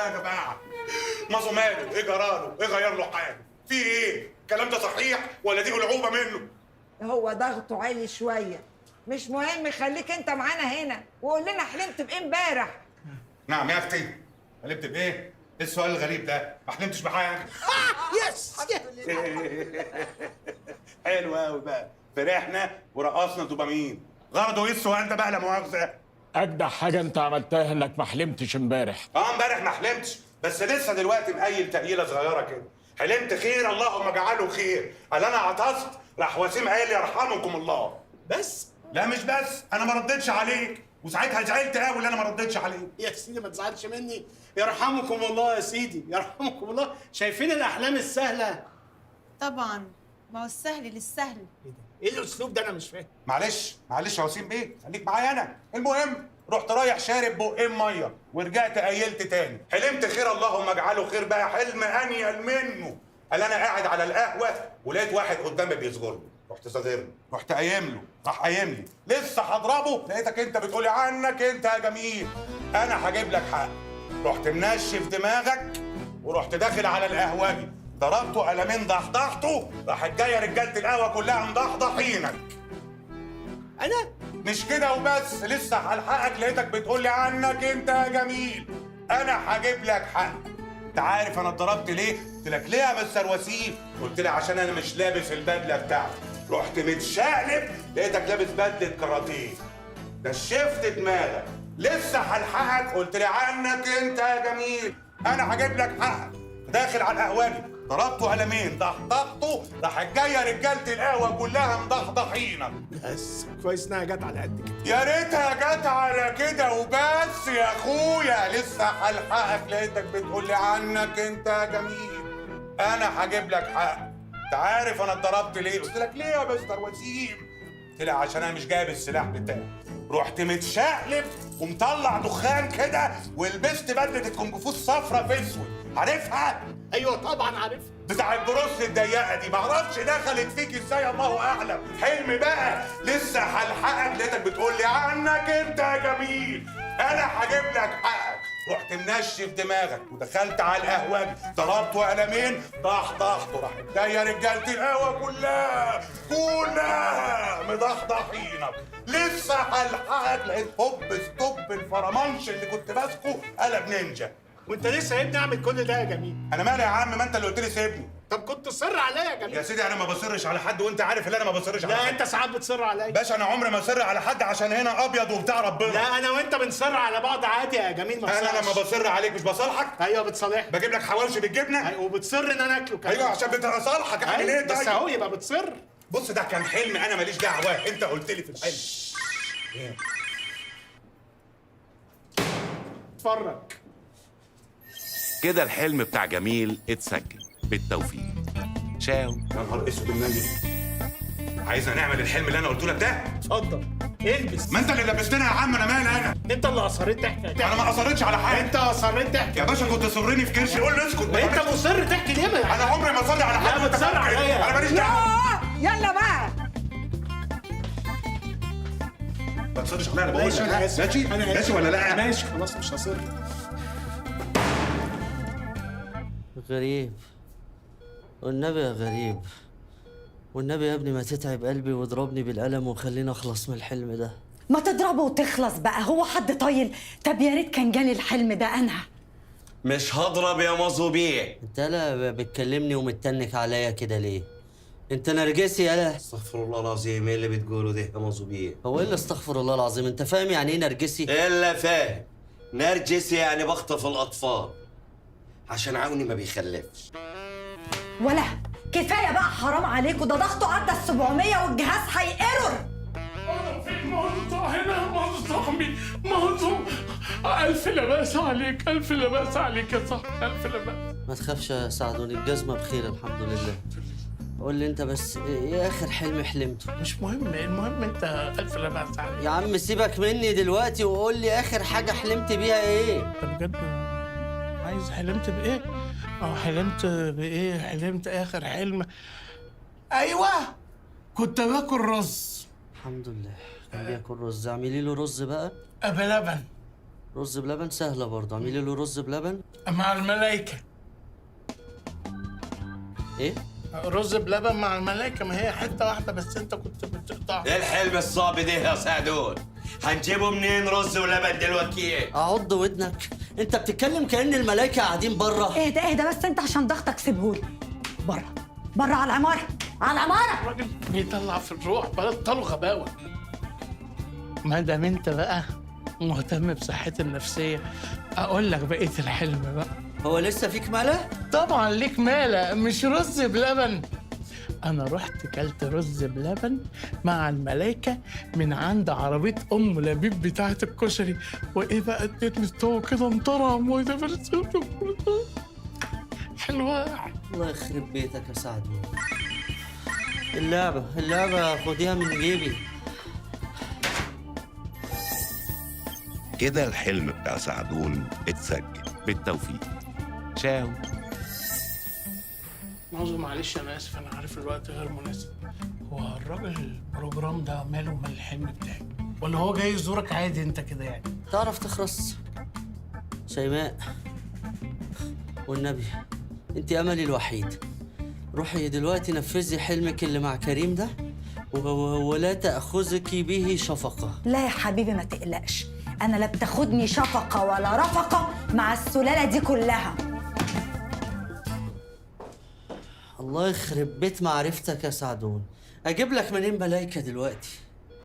يا جماعة؟ مازو ماله؟ ايه جراله؟ ايه غير له حاله؟ في ايه؟ الكلام ده صحيح ولا دي العوبه منه؟ هو ضغطه عالي شوية. مش مهم، خليك انت معانا هنا وقول لنا حلمت بايه امبارح. نعم يا اختي، حلمت بايه؟ ايه السؤال الغريب ده؟ ما حلمتش بحاجة. yes. حلو قوي بقى، فرحنا ورقصنا دوبامين. غرضه ايه السؤال ده بقى لا مؤاخذة؟ اجدع حاجة انت عملتها انك ما حلمتش امبارح. امبارح ما حلمتش، بس لسه دلوقتي مقيل تقيلة صغيرة كده. حلمت خير اللهم اجعله خير. قال انا عطست، راح وسيم قال يرحمكم الله. بس؟ لا مش بس، انا ما ردتش عليك، وساعتها زعلت قوي ان انا ما ردتش عليك. يا سيدي ما تزعلش مني، يرحمكم الله يا سيدي، يرحمكم الله. شايفين الاحلام السهلة؟ طبعا، ما هو السهل للسهل. ايه الاسلوب ده؟ انا مش فاهم. معلش معلش يا وسيم بيه، خليك معايا انا. المهم رحت رايح شارب بقين مية ورجعت قيلت تاني. حلمت خير اللهم اجعله خير بقى، حلم انيل منه. قال انا قاعد على القهوة ولقيت واحد قدامي بيصغرني، رحت صغير له، رحت قايم له، راح قايم لي، لسه هضربه لقيتك انت بتقولي عنك انت يا جميل، انا هجيب لك حق. رحت منشف دماغك ورحت داخل على القهوجي، ضربته قلمين ضحضحته، راحت جاية رجاله القهوة كلها مضحضحينك. انا؟ مش كده وبس، لسه هلحقك لقيتك بتقولي عنك انت يا جميل، انا هجيب لك حق. انت عارف انا اتضربت ليه؟ قلت لك ليه يا مستر وسيم؟ قلت لي عشان انا مش لابس البدلة بتاعتي. رحت متشقلب لقيتك لابس بدله كاراتيه. نشفت دماغك، لسه هلحقك قلت لي عنك انت يا جميل، انا هجيب لك حقك. داخل على القهوجي ضربته قلمين ضحضحته، راحت جاية رجاله القهوة كلها مضحضحينك. بس كويس انها جت على قد كده. يا ريتها جت على كده وبس يا اخويا، لسه هلحقك لقيتك بتقول لي عنك انت يا جميل، انا هجيب لك حق. انت عارف انا اتضربت ليه؟ قلت لك ليه يا مستر وسيم؟ قلت لي عشان انا مش جايب السلاح بتاعي. رحت متشقلب ومطلع دخان كده ولبست بدله الكونج فو الصفرا في اسود، عارفها؟ ايوه طبعا عارفها، بتاع البروس الضيقه دي، معرفش دخلت فيك ازاي الله اعلم. حلم بقى، لسه هلحقك لقيتك بتقول لي عنك انت يا جميل، انا هجيب لك حقك. رحت منشف دماغك ودخلت على القهوجي، ضربته قلمين ضحضحته، راحت جاية رجاله القهوة كلها كلها مضحضحينك. لسه هلحقك لقيت هوب stop الفرمانش اللي كنت ماسكه قلب نينجا. وانت لسه سايبني اعمل كل ده يا جميل؟ انا مالي يا عم، ما انت اللي قلت لي سيبني. طب كنت تصر عليا يا جميل. يا سيدي انا ما بصرش على حد، وانت عارف ان انا ما بصرش على حد. لا انت ساعات بتصر عليا باشا. انا عمري ما اصر على حد عشان هنا ابيض وبتاع ربنا. لا انا وانت بنصر على بعض عادي يا جميل. ما انا لما بصر عليك مش بصالحك؟ ايوه بتصالحني. بجيب لك حواوشي بالجبنه. ايوه وبتصر ان انا اكله كمان. ايوه عشان بتصالحك. اعمل ايه طيب؟ بس اهو يبقى بتصر. بص ده كان حلم، انا ماليش دعوه، انت قلت لي في الحلم. اتفرج كده الحلم بتاع جميل اتسجل. بالتوفيق. تشاو. يا نهار اسود النبي، عايزنا نعمل الحلم اللي انا قلته لك ده؟ اتفضل البس. ما انت اللي لبستنا يا عم، انا مالي انا؟ انت اللي اصريت تحكي. انا ما اصرتش على حاجة. انت اصريت تحكي يا باشا، كنت تصرني في كرشي. قول لي اسكت. انت مصر تحكي ليه؟ انا عمري ما اصر على حد. لا بتصر عليا. انا ماليش دعوه. يلا بقى ما تصرش عليا، انا بقول لك. ماشي ماشي ولا لا؟ ماشي خلاص مش هصر. غريب والنبي يا غريب، والنبي يا ابني ما تتعب قلبي واضربني بالقلم وخليني اخلص من الحلم ده. ما تضربه وتخلص بقى، هو حد طايل؟ طب يا ريت كان جالي الحلم ده انا. مش هضرب يا مازو بيه. انت لا بتكلمني ومتنك عليا كده ليه؟ انت نرجسي يالا. استغفر الله العظيم، ايه اللي بتقوله ده يا مازو بيه؟ هو ايه اللي استغفر الله العظيم؟ انت فاهم يعني ايه نرجسي؟ الا فاهم. نرجسي يعني بخطف الاطفال عشان عوني ما بيخلفش. ولا كفاية بقى، حرام عليكم، ده ضغطه عدى ال 700 والجهاز هيقرر. مازو هنا، مازو صاحبي، مازو الف لا باس عليك، الف لا باس عليك يا صاحبي، الف لا باس. ما تخافش يا سعدون، الجزمة بخير الحمد لله. قول لي انت بس ايه اخر حلم حلمته؟ مش مهم، المهم انت الف لا باس عليك. يا عم سيبك مني دلوقتي وقول لي اخر حاجة حلمت بيها ايه؟ انت بجد عايز حلمت بايه؟ حلمت بايه؟ حلمت اخر حلم، ايوه كنت باكل رز. الحمد لله كان بياكل رز. اعملي له رز بقى بلبن. رز بلبن سهلة برضه، اعملي له رز بلبن مع الملايكه. ايه؟ رز بلبن مع الملايكه، ما هي حتة واحدة بس انت كنت بتقطع. ايه الحلم الصعب ده يا سعدون؟ هنجيبه منين رز ولبن دلوقتي؟ اعض ودنك، انت بتتكلم كأن الملايكه قاعدين بره. اهدى اهدى بس انت عشان ضغطك سيبهولي. بره بره على العمارة، على العمارة. الراجل بيطلع في الروح، بطلوا غباوه. ما دام انت بقى مهتم بصحتي النفسية اقول لك بقية الحلم بقى. هو لسه فيك ماله؟ طبعا ليك ماله، مش رز بلبن. انا رحت كلت رز بلبن مع الملايكه من عند عربية ام لبيب بتاعه الكشري، وايه بقى اديتني استوى كده مطرم وده حلوة. الله يخرب بيتك يا سعدون. اللعبة اللعبة خديها من جيبي. كده الحلم بتاع سعدون اتسجل. بالتوفيق. تشاو. ناظر معلش انا اسف، انا عارف الوقت غير مناسب. هو الراجل ال program ده ماله مال الحلم بتاعي؟ ولا هو جاي يزورك عادي انت كده يعني؟ تعرف تخرس شيماء؟ والنبي انت املي الوحيد. روحي دلوقتي نفذي حلمك اللي مع كريم ده، ولا تأخذك به شفقة. لا يا حبيبي ما تقلقش، أنا لا بتاخدني شفقة ولا رفقة مع السلالة دي كلها. الله يخرب بيت معرفتك يا سعدون، أجيب لك منين ملايكة دلوقتي؟